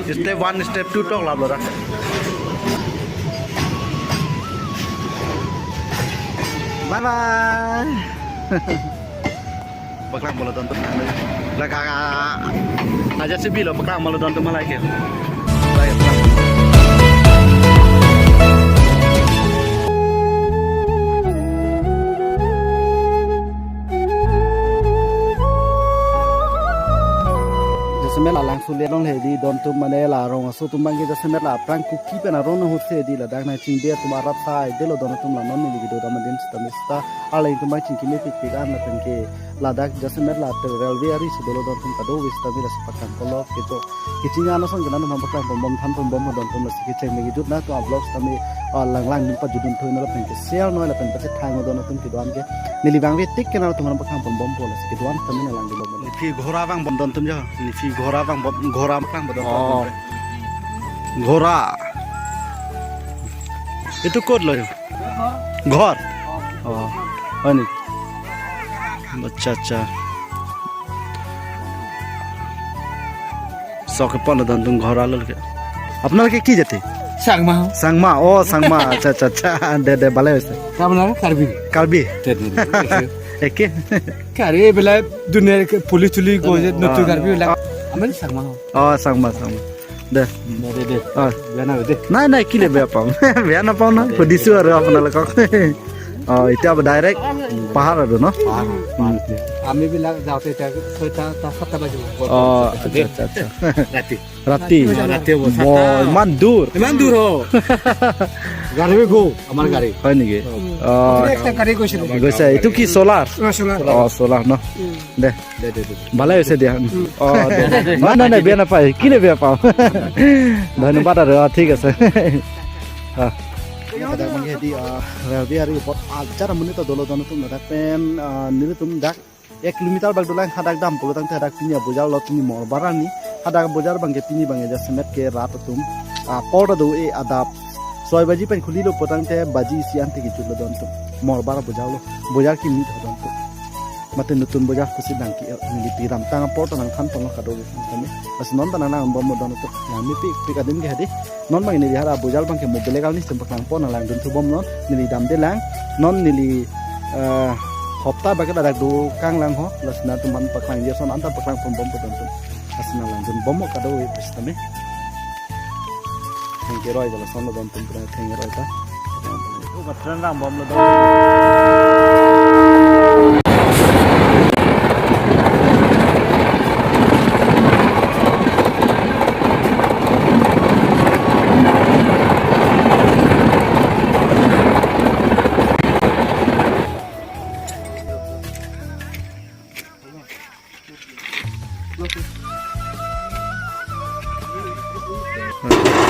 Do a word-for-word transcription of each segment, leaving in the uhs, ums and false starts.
Step one, step two tok lap lo dak. Bye bye. Paklang bolo don tum. Dak ka, ka, aja si bilo paklang bolo don tum malai ke. Lai, paklang. Jasemet la langso le long le di don tum mane la rong aso tum bang ke jasemet la aphrang Kuki pen aron ahut si di ladak nangchingde atum arap sai delo don atum la non neli kedo dam adim sita mista arleng atum bang chingki mepik pik an lapen ke ladak jasemet la te railway ari si dolo don atum kado wis tami la si paklang kolok kecho keching an ason kenan atum paklang pon bom than pon bom don atum la si kecheng me kejut na atum a-vlog tami, ah, lang lang dun pajudun thoi na lapen ke share noi lapen pachethang don atum kedo-an ke neli bang ve tik kenan atum paklang pon bom po la si kedo-an tami na lang dun bom. Nephi ghora vang bom don tum jo. Nephi ghora vang bom, ghora paklang bom don tum. Oh. Ghora. Itu kot lo jo? Ghor. Oh, ani. Acha, acha. Sok ke pon don tum ghora lo ke. Apnar ke ki jati? Changma. Changma, oh, Changma. Acha, acha, acha. De, de, bale hoise. Apnar Karbi. Karbi. Te, te, te. Eke. Karbi bela dunia ke police tuli ko je, ah, notu Karbi la. Amen Changma. Oh, Changma, Changma. De. De, de, de. Ah. Bena de. Nai, nai, kile bia pam. Bia na pam na. Hudisu aru apnalok. Oh, itu apa direct pahar aru no? Pahar. Hmm. Ami bilak jaote ta, ta, ta, sat baje. Oh, acha, acha, acha. Rati. Rati. Rati ho, bo, sat. Iman dur. Iman dur ho. Gari mein go, amar gari. Hoi niki? Oh. Oh. Ekta gari goise. Goise. Itu ki solar? Oh, solar. Oh, solar no. Hmm. De. De, de, de. Bale hoise dia. Hmm. Oh, de. Nai, nai, nai, bia napai. Kile bia pam. Dhonyobad aru, ah, thik ase. Ah. Ladak bang ke di, ah, railway ari apot ajar amonit ta dolo don atum ladak pen, ah, nelitum dak ek kilometer bak dolang hadak dam pulo tangte hadak pini abojar lo pini Morbar arni. Hadak abojar bang ke pini bang ke jasemet ke rat atum, ah, apor ta do-e adap soi baji pen khuli lo pulotangte baji isi an te kejut lo don atum. Morbar abojar lo. Bojar kimi tha don atum. Mate notun bojar pusi dang ke neli piram tang apor ta nangthan ponlo kado kami. Bas non ta nang bom don atum. Nang mepik pik adim ke hadi. Non bang neli hara abojar bang ke mo bele kal ni sem paklang pon nang lang dun thu bom non. Neli damde lang. Non neli, eh, hopta bak ke ladak do kang lang ho. Lasi nangtum an paklang dia son anta paklang pon bom po don atum. Lasi nang lang dun bom mo kado wis tame. Thengke roi jala son lo don atum pura thengke roi ta. Oh, train rang bom lo don.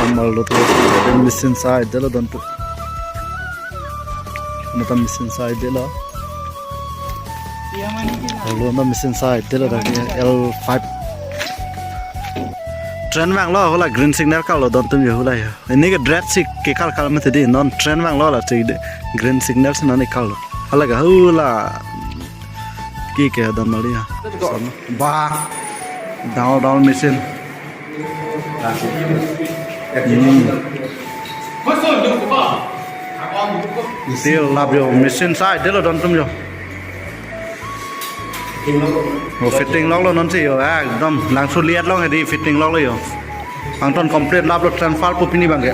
Amal lo tu, machine sai delo don atum. Nata machine sai delo. Lo na machine sai delo dak L five. Train vanglo, hula green signal kal lo don atum jo hula jo. Ini ke dread si kekal kal mati di, non train vanglo la si green signal si non kal lo. Hala ke hula. Ki ke don mali ya. Ba. Down, down machine. Hmm. Til lap jo, machine sai delo don atum jo. Oh, fitting lok lo non si jo, ekdom langso liat long hedi fitting lok lo jo. Angton complete lap lo transfer pu pini bang ke.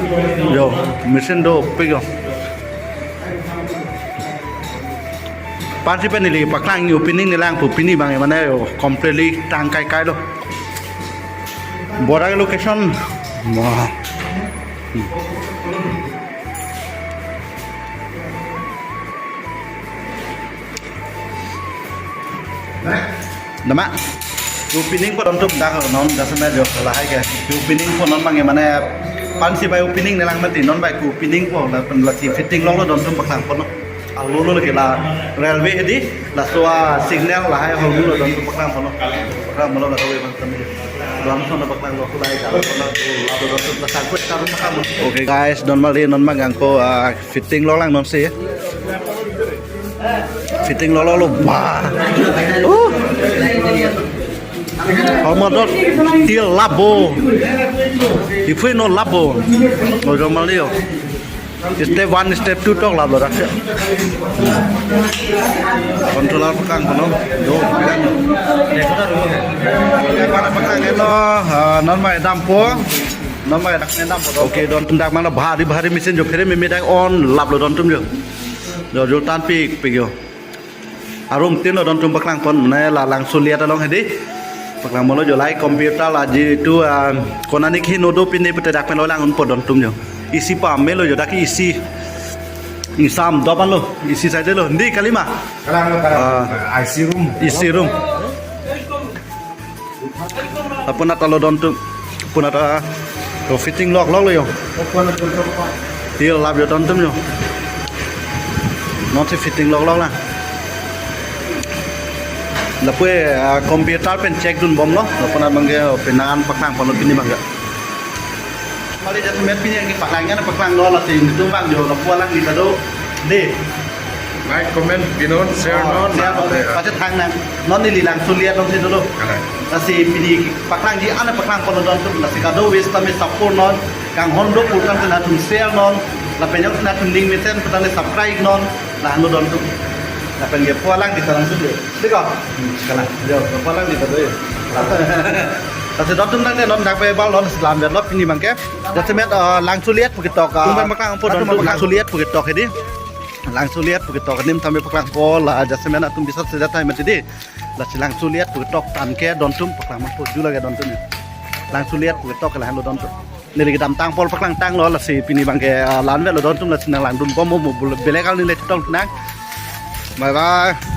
Jo, machine dopik jo. Pansi pen neli paklang opening neli lang pu pini bang mane completely tang kai kai lo. Bora ke location. Wah. Nama. Opening po don atum dak non jasemet jo lahai ke. Opening po non bang mane pansi bai opening neli lang mati non bai opening po lapen lasi fitting lok lo don atum paklang po no. Alo lo ke la railway hedi laso a-signal lahai hol lo don atum paklang po no. Paklang po no la railway bang tami. Don atum paklang lo kulai ka. Don atum paklang po. Okay guys, don mali non bang ko, ah, fitting lok lang non si. Fitting lok lo lo ba. Uh. Hau Modot til labo. Iphui non labo. Ojong mali yo. Step one, step two tok labo dak se. Controller paklang kono. Do. Paklang eno, ah, non mai dampo. Non mai dak ne dampo. Okay, dontum dak mane bhari bhari machine jo phere meme dak on laplo dontum jo. Jo jo tan pik pik jo. Arum tin lo dontum paklang pon ne la Langso liat along hedi. Paklang molo jo lai computer la ji tu, ah, konani khi nodo pine pute dak pen lo lang unpo dontum jo. Isi pa melo jo dak isi. Isam dopan lo, isi side lo. Ndi kalima. Kalang lo, kalang. Ah. I C room. I C room. Apuna ta lo dontum. Apuna ta lo fitting lok lok lo yo. Apuna ta lo. Til lap jo dontum yo. Non si fitting lok lok la. Lapu, ah, computer pen check dun bomlo. Apuna bangke, oh, penan paklang pon lo pini bangke. Mari jat met pini yang paklang yan paklang lo la tin tu bang jo lapu alang di ta do. De. Like, comment, pinon, share non. Share non. Pachet hang nang. Non neli Langso liat along si dolo. Kalang. Lasi pini paklangji an paklang pon lo dontum. Lasi kado wes tame support non. Kanghon do putang tena tum share non. Lapen jong tena tum ning mesen putang le subscribe non. Lahenlo dontum. Lapen ke pualang di ta Langso de. Diko. Kalang. Jo, pualang di ta do. Lasi dontum nang ne non dak pe bal non selam lo pini bangke. Jasemet, eh, Langso liat pu ketok, ah, Tumben paklang po dontum Langso liat pu ketok hedi. Langso liat pu ketok anim tame paklang pon la jasemet atum bisat sejat time mati di. Lasi Langso liat pu ketok tan ke dontum paklang man po ju lage dontum ya. Langso liat pu ketok lahenlo dontum. Neli kedam tang pol paklang tang lo lasi pini bangke, ah, la-an vet lo dontum lasi nang lang dun bom mo bul-, belek al neli tong nang. Bye bye.